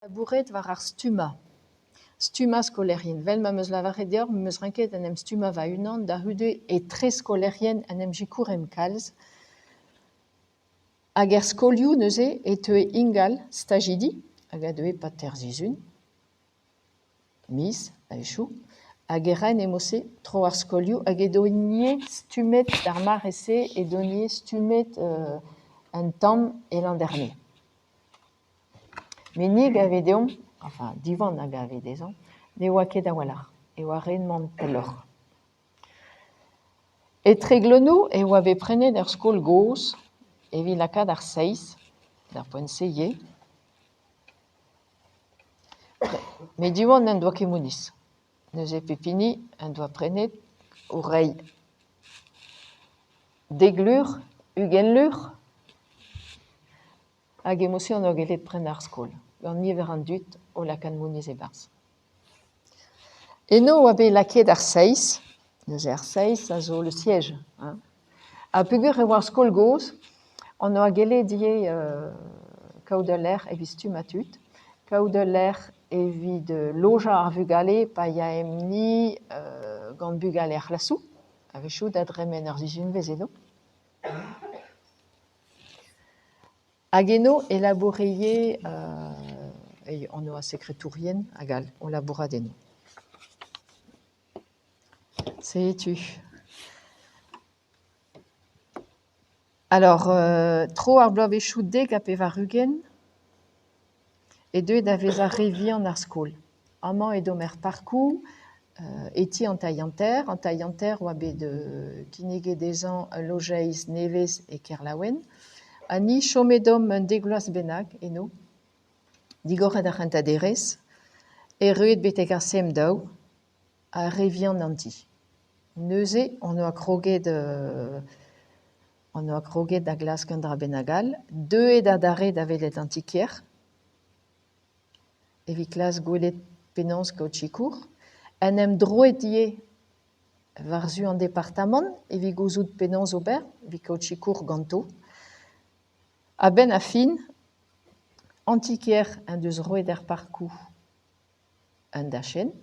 Labouret war ar stummañ. Stummañ skolaerien, 'vel ma 'm eus lavaret deoc'h 'm eus ranket en em stummañ va-unan da c'houde etre skolaerien en em sikouremp kalz. Hag er skolioù neuze e teue ingal stajidi hag a deue 'pad teir sizhun, miz a-wechoù, hag e raent e-mod-se tro ar skolioù hag edo ivez stummet d'ar mare-se edo ivez stummet un tamm e Landerne. Met ni 'gave deomp, enfin Diwan a gave dezhañ, ne oa ket a-walc'h, e oa ret mont pelloc'h. E Treglonou e oa bet prenet ur skol gozh evit lakaat ar seiz, d'ar poent-se ivez. Met Diwan n'en doa ket moneiz. Neuze pep hini en doa prenet o reiñ dek lur, 20 lur. Hag e-mod-se on oa gellet prenañ ar skol, gant niver an dud o lakaat moneiz e-barzh. Eno e oa bet lakaet ar seiz, neuze ar seiz a zo le siège hein. Ha peogwir e oa ar skol gozh on oa gellet ivez kaout ul lec'h evit stummañ tud, kaout ul lec'h evit lojañ ar vugale pa yaemp-ni gant bugale ar c'hlasoù, a-wechoù da dremen ur sizhunvezh eno. Hag eno e laboure ivez hon oa sekretourien hag all o labourat eno. Setu. Alors tro ar bloavezhioù 90 eo deuet da vezañ re vihan ar skol. Amañ edomp er parkoù e ti an tailhanter. An tailhanter oa bet kinniget dezhañ ul lojeiz nevez e Kerlaouen. Ha ni chomet omp un dek vloaz bennak eno, digoret ar c'hentañ derez, erruet betek ar CM2 ha re vihan an ti. Neuze hon oa kroget hon oa kroget da glask un dra bennak all, deuet adarre da welet an ti-kêr. Evit klask gwelet penaos kaout sikour. En em droet ivez war-zu an departamant evit gouzout penaos ober, evit kaout sikour ganto. A-benn ar fin, an ti-kêr en deus roet er parkoù un dachenn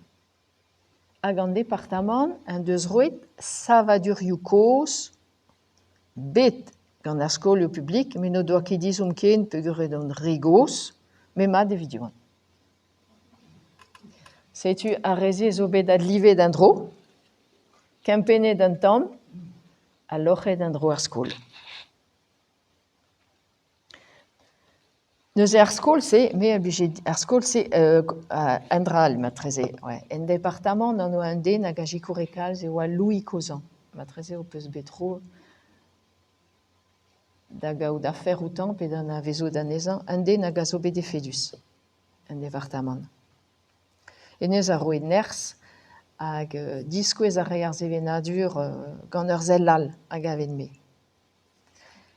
hag an departamant en deus roet savadurioù kozh bet gant ar skolioù publik met n'o doa ket ezhomm ken peogwir edont re gozh, met mat evit Diwan. Setu ar re-se zo bet adlivet en-dro, kempennet un tamm ha loc'het en-dro er skol. Neuze ar skol-se, me a blije ar skol-se un dra all marteze, ouais. En departamant on oa un den hag a sikoure kalz e oa Louis Cozan. Marteze ho peus bet tro da gaout afer outañ pe da anavezout anezhañ, un den hag a zo bet efedus en departamant. Hennezh a roe nerzh hag diskouez a rae ar sevenadur gant ur sell all a gaven-me.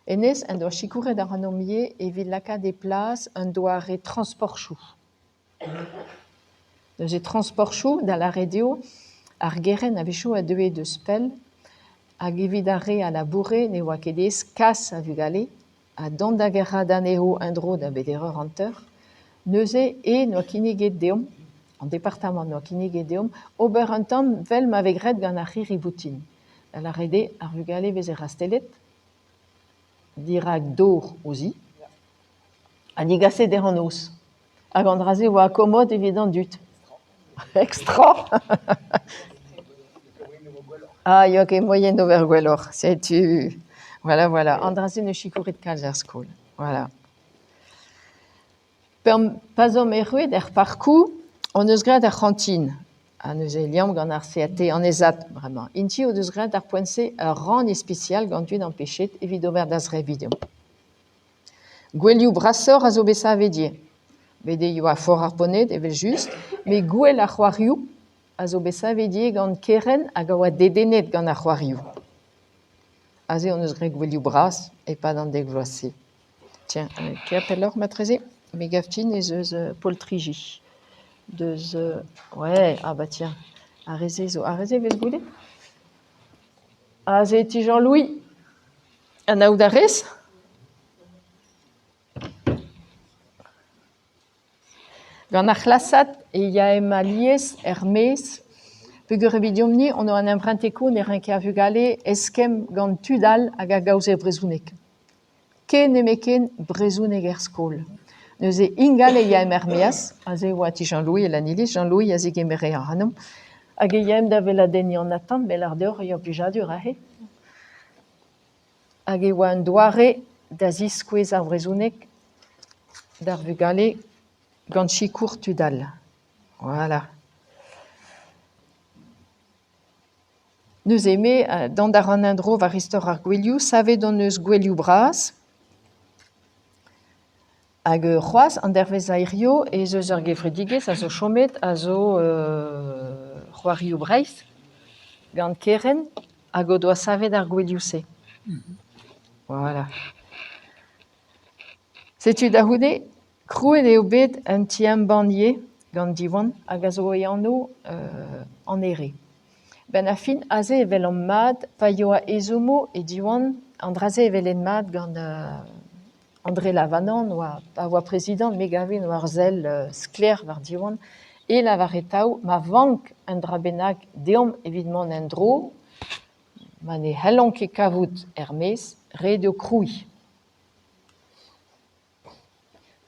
Hennezh en doa sikouret ac'hanomp ivez evit lakaat e plas un doare transportoù. Neuze transportoù, da lâret eo ar gerent a-wechoù a deue deus pell hag evit ar re a laboure ne oa ket aes kas a vugale ha dont da gerc'hat anezho en-dro da beder eur hanter. Neuze e n'oa kinniget deomp, an departamant n'oa kinniget deomp ober un tamm 'vel ma vez graet gant ar c'hirri-boutin. Da lâret eo ar vugale 'veze rastellet dirak dor o zi ha degaset dezhañ an noz. Hag an dra-se 'oa komod evit an dud. Extra Ah, 'yoa ket moaien d'ober gwelloc'h, setu. Voilà, voilà. An dra-se 'neus sikouret kalz er skol. Voilà. Pa'z omp erruet er parkoù hon eus graet ar c'hantin ha neuze liamm gant ar CAT an ESAT bremañ. Int-i o deus graet d'ar poent-se ur rann ispisial gant tud ampechet evit ober dazreviñ deomp. Gouelioù brasoc'h a zo bet savet ivez. Bet eo oa foar ar boned evel-just, met gouel ar c'hoarioù a zo bet savet ivez gant kerent hag a oa dedennet gant ar c'hoarioù. Aze hon eus graet gouelioù bras e-pad an dek vloaz-se. Tiens, kêr pelloc'h marteze, me 'gav din ez eus poltriji deus ouais, ah bah tiens, ar re-se zo, ar re-se 'vez goude? Aze e ti Jean-Louis, anaout a rez? Gant ar c'hlasad e yaemp alies er-maez peogwir evidomp-ni hon doa an embrenteko ne rae ket ar vugale eskemm gant tud all hag a gaoze brezhoneg. Ken nemetken brezhoneg er skol. Neuze ingal e yaemp er-maez, aze e oa ti Jean-Louis e Lanniliz, Jean-Louis a zegemere ac'hanomp hag e yaemp da weladenniñ an atant, me 'lâr deoc'h e oa plijadur aze. Hag e oa un doare da ziskouez ar brezhoneg d'ar vugale gant sikour tud all. Voilà. Neuze me, dont a ran en-dro war istor ar gouelioù, savet hon eus gouelioù bras. Hag c'hoazh, an dervezh a hiziv, ez eus ur gevredigezh a zo chomet, a zo C'hoarioù Breizh, gant kerent hag o doa savet ar gouelioù-se. Voilà. Setu da c'houde, krouet eo bet un ti-embann ivez gant Diwan hag a zo e anv An Here. 'Benn ar fin aze e welomp mat pa yoa ezhommoù e Diwan, an dra-se e welen mat gant André Lavanant oa pa oa prezidant me 'gave 'noa ur sell sklaer war Diwan e lavare atav ma vank un dra bennak deomp evit mont en-dro ma ne c'hellomp ket kavout er-maez ret eo krouiñ.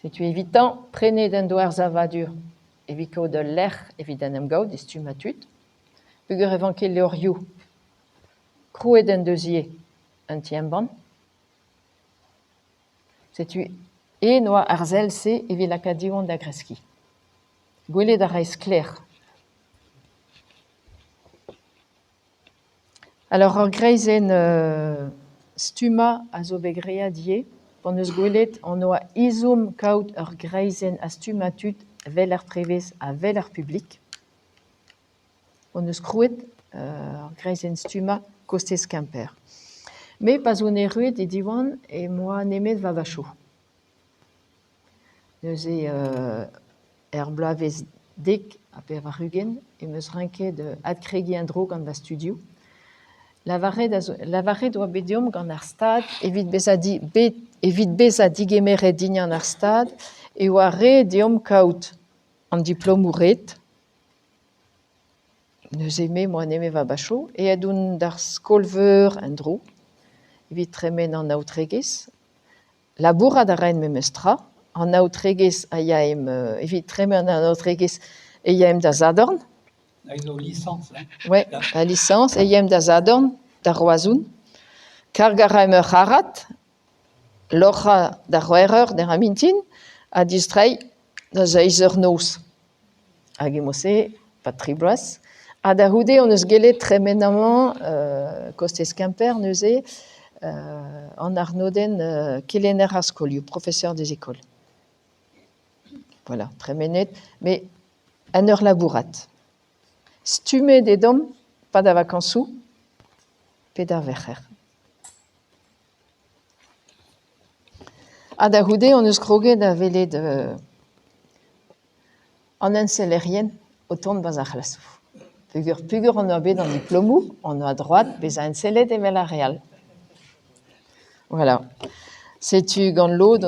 Setu evitañ prenet en doa ar savadur evit kaout ul lec'h evit en em gaout e stummañ tud peogwir e vanke levrioù. Krouet en deus ivez un ti-embann. Setu eñ oa ar sell-se evit lakaat Diwan da greskiñ. Gwelet a rae sklaer. Alors ur greizenn stummañ a zo bet graet ivez p'hon eus gwelet hon oa ezhomm kaout ur greizenn a stummañ tud 'vel ar prevez ha 'vel ar publik. Hon eus krouet ur greizenn stummañ kostez Kemper. Me pa'z on erruet e Diwan em boa nemet va vachoù. Neuze er bloavezh 90 em eus ranket adkregiñ en-dro gant va studioù. Lavaret a zo lavaret oa bet deomp gant ar Stad evit bezañ bet evit bezañ degemeret dindan ar Stad e oa ret deomp kaout an diplomoù ret. Neuze me 'moa nemet va bacho. Aet on d'ar skol-veur en-dro evit tremen an aotregezh. Labourat a raen memes tra. An aotregezh a yaemp evit tremen an aotregezh e yaemp da Sadorn. Hag zo lisañs, hein? Ouais, la lisañs e yaemp da Sadorn, da Roazhon. Kargañ a raemp ur c'harrad, loc'hañ da c'hwec'h eur d'ar mintin ha distreiñ da seizh eur noz. Hag e-mod-se, 'pad tri bloaz. Ha da c'houde hon eus gellet tremen amañ kostez Kemper neuze an arnodenn kelenner ar skolioù, professeur des écoles. Voilà, tremenet, met en ur labourat. Stummet edomp 'pad ar vakañsoù pe d'ar Merc'her. Ha da c'houde hon eus kroget da welet an ensellerien o tont 'barzh ar c'hlasoù. Peogwir peogwir hon doa bet an diplomoù hon doa droad bezañ ensellet evel ar re all. Voilà. Setu gant lod